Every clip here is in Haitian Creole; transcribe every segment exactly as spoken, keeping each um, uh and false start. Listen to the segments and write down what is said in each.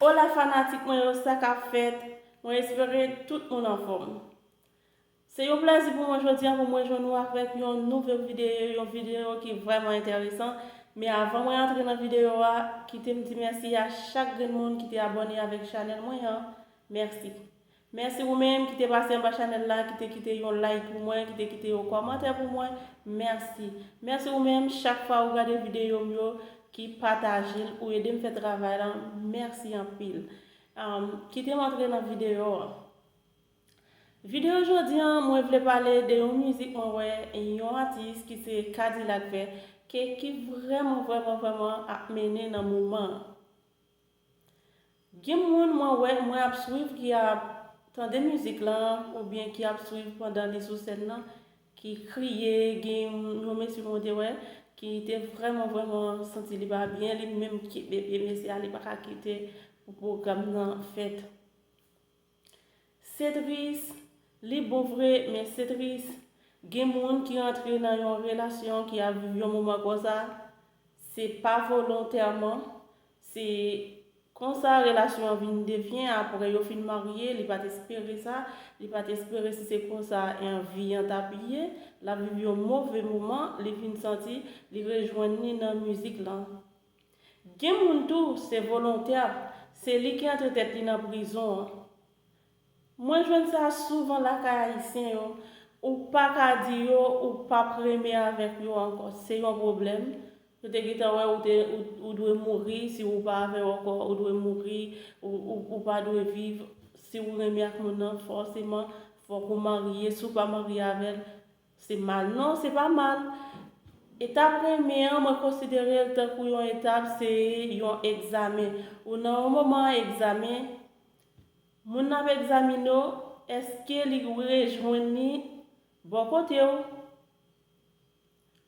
Hola fanatik mwen yo, sa k ap fèt? Mwen espere tout moun anfòm. Se yon plèzi pou mwen jodi a pou mwen jwenn nou avèk yon nouvo videyo, yon videyo ki vrèman enteresan. Men avan mwen antre nan videyo a, kite m di mèsi a chak grenn moun ki te abòne avèk chanèl mwen an. Mèsi. Mèsi ou menm ki te pase anba chanèl la, ki te kite yon like pou mwen, ki te kite yon kòmantè pou mwen. Mèsi. Mèsi ou menm chak fwa ou gade videyo m yo, ki pataje l, ou ede m fè travay la. Mèsi anpil. Um, kite m antre nan videyo an. Videyo jodi an, mwen vle pale de yon mizik mwen wè yon atis ki se K-Dilak fè, ke ki vrèman, vrèman, vrèman ap mennen nan moman an. Gen moun mwen wè, mwen ap swiv ki ap tande mizik lan, oubyen ki ap swiv pandan li sou sèn nan, ki kriye, gen yon mesye mwen te wè, ki te vrèman, vrèman santi li pa byen, li menm kenbe pye mesye a, li pa ka kite pou pwogram nan fèt. Se tris, li bon vre, men se tris. Gen moun ki rantre nan yon relasyon, ki ap viv yon moman konsa, se pa volontèman, se konsa relasyon an vin devyen, apre yo fin marye, li pa t espere sa, li pa t espere si se konsa envi an t ap ye, l ap viv yon move moman, li vin santi li rejwenn li nan mizik lan. Gen moun tou, se volontè, se li ki antre tèt li nan prizon an. Mwen jwenn sa souvan lakay ayisyen yo, ou pa ka di yo ou p ap renmen avèk yo ankò, se yon pwoblèm. Yo te gentan wè ou te, ou, ou dwe mouri, si ou pa avè yo ankò, ou dwe mouri, ou, ou, ou pa dwe viv. Si ou renmen ak moun nan, fòseman, fòk ou marye. Si ou pa marye avè l, se mal. Non, se pa mal. Etap renmen an, mwen konsidere l tankou yon etap, se yon egzamen. Ou nan yon moman egzamen, moun nan ap egzamine w, èske li rejwenn li bò kote w?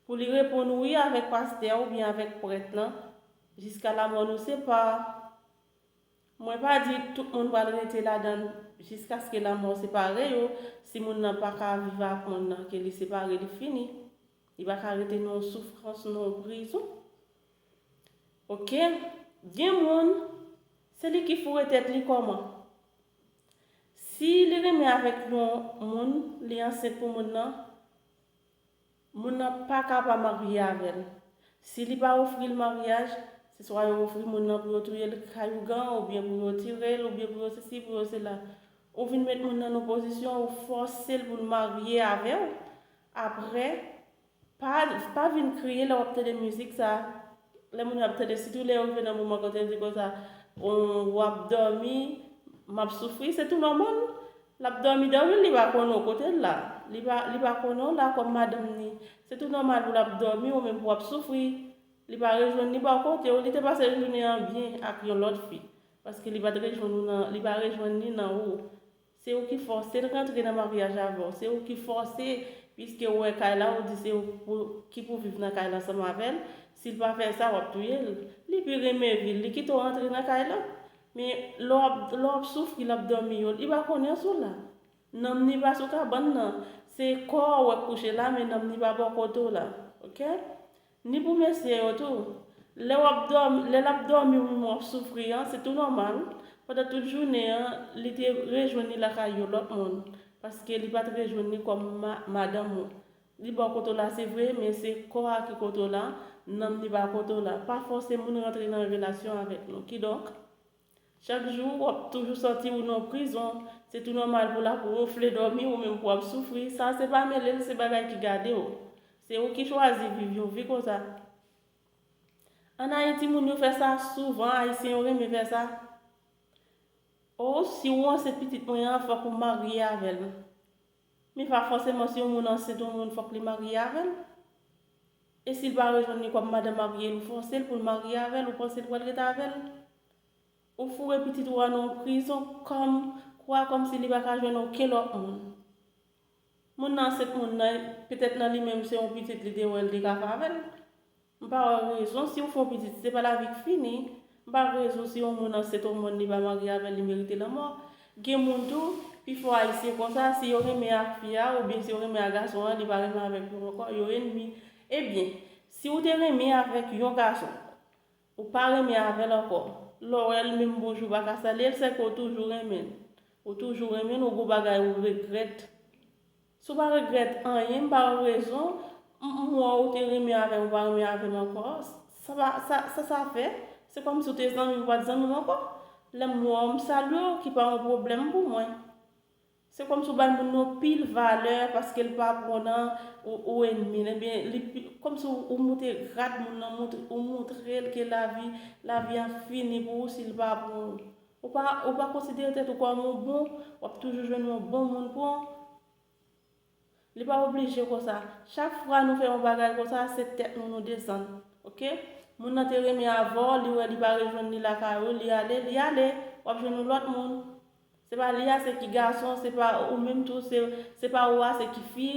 Pou li reponn wi avèk pastè oubyen avèk prèt lan, jiska lamò nou separe. Mwen pa di tout moun pral rete ladan l jiskaske lamò separe yo. Si moun nan pa ka viv ak moun nan ke li separe, li fini. Li pa ka rete nan yon soufrans, nan yon prizon. Oke? Gen moun, se li ki foure tèt li kòman. Si li renmen avèk yon moun, li ansent pou moun nan, moun nan pa ka pa marye avè l. Si li pa ofri l maryaj, se swa yo ofri moun nan pou yo touye l kay ougan, oubyen pou yo tire l, oubyen pou yo sesi, pou yo sela. Ou vin met moun nan nan pozisyon, ou fòse l pou l marye avè w. Apre, pa, pa vin kriye lè w ap tande mizik sa. Lè moun yo ap tande, sitou lè yo rive nan moman kote yo di konsa, w ap dòmi, m ap soufri, se tou nòmal. L ap dòmi, dòmi, li pa konnen w kote l la. Li pa, li pa konnen w la kòm madanm ni. Se tou nòmal pou l ap dòmi, ou menm pou w ap soufri. Li pa rejwenn ni bò kote w, li te pase jounen an byen ak yon lòt fi. Paske li pa t rejwenn ou nan, li pa rejwenn ni nan ou. Se ou ki fòse l rantre nan maryaj avè w. Se ou ki fòse, piske ou wè kay la, ou di se ou pou, ki pou viv nan kay la ansanm avè l. Si l pa fè sa, w ap touye l. Li pi renmen vi l, li kite w rantre nan kay la. Men lè w ap, lè w ap soufri, l ap dòmi yo, li pa konnen sou la. Nanm ni pa sou kabann nan. Se kò a w wè k kouche la, men nanm ni pa bò kote w la. Oke? Ni pou mesye yo tou. Lè w ap dòmi, lè l ap dòmi ou menm w ap soufri an, se tou nòmal. Pandan tout jounen an, li te rejwenn li lakay yon lòt moun. Paske li pa t rejwenn li kòm ma-, madanm ou. Li bò kote w la, se vre, men se kò a ki kote w la, nanm ni pa kote w la. Pa fòse moun rantre nan relasyon avèk nou. Kidonk, chak jou, w ap toujou santi w nan prizon. Se tou nòmal pou l ap wonfle dòmi, ou menm pou w ap soufri. Sa, se pa mele l, se bagay ki gade w. Se ou ki chwazi viv yon vi konsa. Ann Ayiti, moun yo fè sa souvan, Ayisyen yo renmen fè sa. O, si w ansent pitit mwen an, fòk ou marye avè l. Men pa fòseman si yon moun ansent yon moun, fòk li marye avè l. E si l pa rejwenn li kòm madanm marye l, ou fòse l pou l marye avè l, ou panse l pral rete avè l? Ou foure pitit ou a nan yon prizon kòm, kwa kòmsi li pa ka jwenn okenn lòt moun. Moun nan ansent moun nan, petèt nan li menm se yon pitit li te wè l te ka fè avè l. M pa wè rezon si w fè yon pitit, se pa lavi k fini. M pa wè rezon si yon moun ansent yon moun li pa marye avè l, li merite lanmò. Gen moun tou, pifò Ayisyen konsa, si yo renmen ak fi a, oubyen si yo renmen ak gason an, li pa renmen avèk yo ankò, yo ènmi. Ebyen, si w te renmen avèk yon gason, ou pa renmen avè l ankò, Lè w wè l menm bonjou pa ka salye l, se ke w toujou renmen l. Ou toujou renmen l, ou gon bagay ou regrèt. Si w pa regrèt anyen, m ba w rezon, m m wè w te renmen avè m, ou pa renmen avè m ankò. Sa pa, sa, sa, sa fè? Se kòmsi w te zanmi m, ou pa t zanmi m ankò. Lè m wè w, m salye w, ki pa yon pwoblèm pou mwen. Se kòmsi w bay moun nan pil valè paske l pa pran w nan ou, ou ènmi l. Ebyen, li pi, kòmsi w, ou moute grad moun nan, moutre, ou moutre l ke lavi, lavi a fini pou ou si l pa pran w. Ou pa, ou pa konsidere tèt ou kòm yon bon, w ap toujou jwenn yon bon moun pran w. Li pa oblije konsa. Chak fwa nou fè yon bagay konsa, se tèt nou nou desann. Oke? Moun nan te renmen avè w, li wè li pa rejwenn li lakay ou, li ale, li ale. W ap jwenn yon lòt moun. Se pa li a, se ki gason, se pa ou menm tou, se, se pa ou a, se ki fi.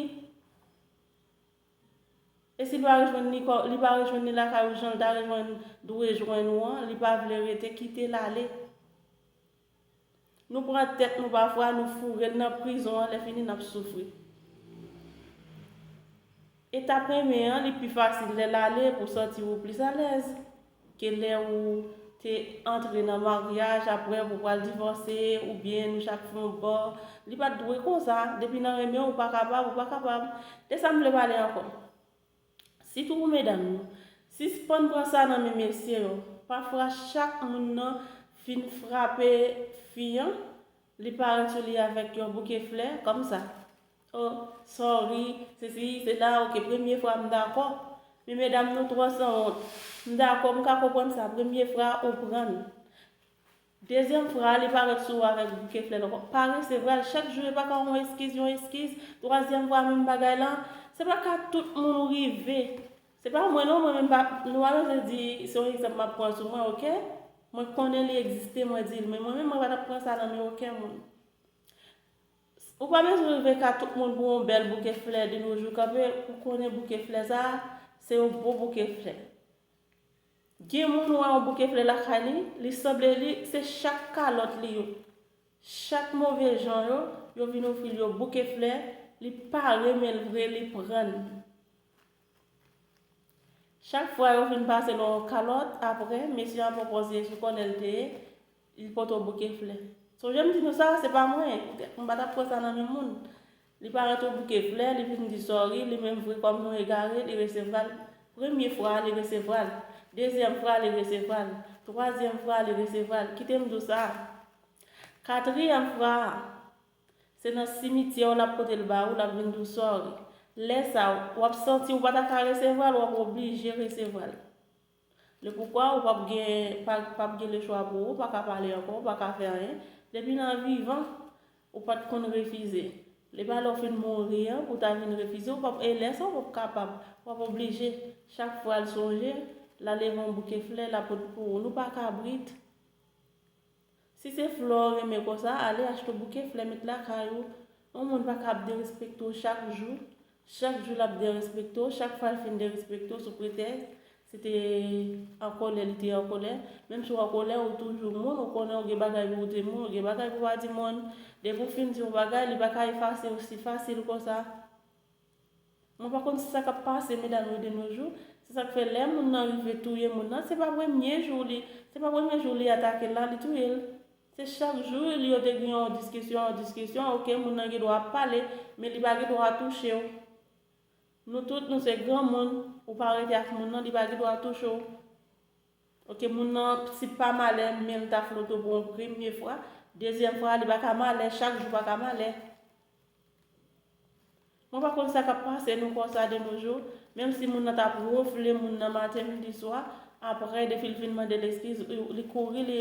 E si li pa rejwenn li, kò- li pa rejwenn li lakay ou, jan l ta rejwenn, dwe jwenn ou an, li pa vle rete, kite l ale. Nou pran tèt nou pafwa, nou foure l nan prizon an, lè fini n ap soufri. Etap renmen an, li pi fasil lè l ale pou w santi w plis alèz ke lè ou te antre nan maryaj, apre pou w pral divòse, oubyen nou chak fè yon bò. Li pa t dwe konsa. Depi nan renmen, ou pa kapab, ou pa kapab. De sa m vle pale ankò. Sitou pou medam yo. Sispann pran sa nan men mesye yo. Pafwa, chak moun nan fin frape fi an, li parèt sou li avèk yon bouke flè, kòmsa. Oh, sorry, sesi, sela, oke, premye fwa m dakò. Men medam nou twò sanwont. M dakò, m ka konprann sa, premye fwa ou pran l. Dezyèm fwa, li parèt sou ou avèk bouke flè l ankò. Pa resevwa l, chak jou e pa ka yon eskiz, yon eskiz. Twazyèm fwa, menm bagay la. Se pa ka tout moun ou rive. Se pa mwen non, mwen menm pa, nou pa bezwen di, se yon egzanp m ap pran sou mwen, oke? Mwen konnen li egziste, mwen di l, men mwen menm, mwen pa t ap pran sa nan men okenn moun. Ou pa bezwen rive ka tout moun pou yon bèl bouke flè de nos jours, kanpe, ou konnen bouke flè sa, se yon bon bouke flè. Gen moun ou wè yon bouke flè lakay li, li sanble li, se chak kalòt li yo. Chak move jan yo, yo vin ofri l yo bouke flè, li pa renmen l vre, li pran l. Chak fwa yo fin pase l yon kalòt, apre, mesye a pran pòz li sou kò lè l te ye, li pote w bouke flè. Sonje m di nou sa, se pa mwen, poutèt m pa t ap pran sa nan men moun. Li parèt w bouke flè, li vin di sorry, li menm vre kòm yon egare, li resevwa l. Premye fwa a, li resevwa l. Dezyèm fwa a, li resevwa l. Twazyèm fwa a, li resevwa l. Kite m di w sa. Katriyèm fwa a, se nan simityè w l ap pote l ba ou, l ap vin di w sorry. Lè sa a, w ap santi w pa ta ka resevwa l, w ap oblije resevwa l. Le poukwa ou p ap gen, pa, p ap gen lechwa pou ou, ou pa ka pale ankò, ou pa ka fè anyen. Depi nan vivan, ou pa t konn refize. Li pa lè w fin mouri an pou w ta vin refize, ou p ap, e lè sa a ou p ap kapab, w ap oblije. Chak fwa l sonje, l a leve yon bouke flè, l a pote pou ou. Nou pa kabrit. Si se flè w renmen konsa, ale achte w bouke flè, met lakay ou. Yon moun pa ka ap derespekte w chak jou. Chak jou l ap derespekte w, chak fwa l fin derespekte w sou pretèks se te an kòlè li te an kòlè. Menm si w an kòlè, ou toujou moun, ou konnen w gen bagay pou w di moun, ou gen bagay pou w pa di moun. Depi w fin di yon bagay, li pa ka efase osi fasil konsa. Mwen pa konn sa k ap pase medam yo de nos jours. Se sa k fè lè moun nan rive touye moun nan, se pa premye jou li, se pa premye jou li atake l la, li touye l. Se chak jou li yo te gen yon diskisyon, yon diskisyon, oke, moun nan gen dwa ap pale, men li pa gen dwa touche w. Nou tout, nou se granmoun, ou pa rete ak moun nan, li pa gen dwa touche w. Oke, moun nan, si pa malè, men l ta fè l oto pou yon premye fwa, dezyèm fwa, li pa ka malè, chak jou pa ka malè. Mwen pa konn sa k ap pase nou konsa de nos jours, menm si moun nan t ap wonfle moun nan maten, midi, swa, apre, depi l fin mande l eskiz, li kouri, li,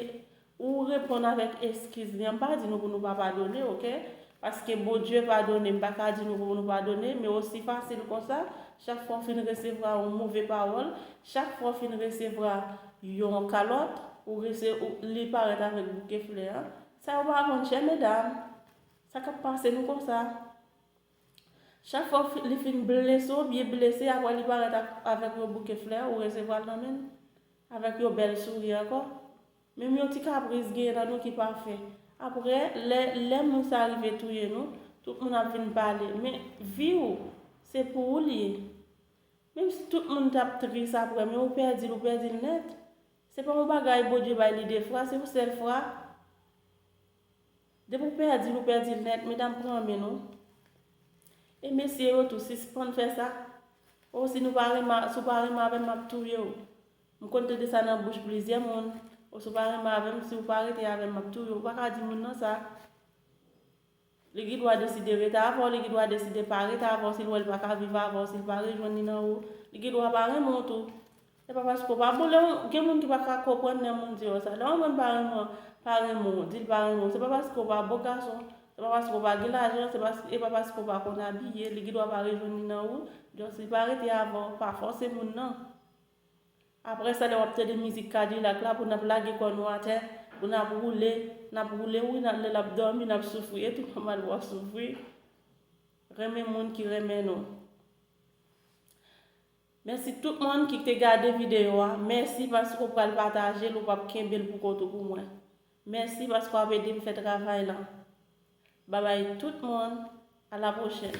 ou reponn avèk eskiz li an. M pa di nou pou nou pa padone, oke? Paske Bondye padone, m pa ka di nou pou nou padone, men osi fasil konsa, chak fwa w fin resevwa yon move pawòl, chak fwa w fin resevwa yon kalòt, ou rese-, ou, li parèt avèk bouke flè an. Sa yo pa vann chè, medam. Sa k ap pase nou konsa? Chak fwa fi-, li fin blese w, byen blese, apre li parèt ak, avèk yon bouke flè, ou resevwa l nan men l, avèk yon bèl souri ankò. Menm yon ti kapris genyen nan nou ki pa fè. Apre, lè, lè moun sa rive touye nou, tout moun ap vin pale. Men vi w, se pou ou l ye. Menm si tout moun t ap tris apre, men ou pèdi l, ou pèdi l nèt. Se pa yon bagay Bondye bay li de fwa, se yon sèl fwa. Depi w pèdi l, ou pèdi l nèt, medam pran men nou. E mesye yo tou, sispann fè sa. O, si nou pa renmen, si w pa renmen avè m, m ap touye w. M konn tande sa nan bouch plizyè moun. O, si w pa renmen avè m, si w pa rete avè m, m ap touye w. Ou pa ka di moun nan sa. Li gen dwa deside rete avè w, li gen dwa deside pa rete avè w, si l wè l pa ka viv avè w, si l pa rejwenn li nan ou. Li gen dwa pa renmen w tou. Se pa paske w pa bon, lè w, gen moun ki pa ka konprann lè moun di yo sa. Lè yon moun pa renmen, pa renmen w, di l pa renmen w, se pa paske w pa bon gason, se pa paske w pa gen lajan, se pa, e pa paske w pa konn abiye, li gen dwa pa rejwenn li nan ou. Donk, si l pa rete avè w, pa fòse moun nan. Apre sa, lè w ap tande mizik Kadilak la, pou n ap lage kò nou atè, pou n ap woule, n ap woule, wi, n ap, lè l ap dòmi, n ap soufri, e tou nòmal pou w ap soufri. Renmen moun ki renmen nou. Mèsi tout moun ki te gade videyo a. Mèsi paske w pral pataje l, ou p ap kenbe l pou kont ou pou mwen. Mèsi paske w ap ede m fè travay la. Babay tout moun, a la pwochèn.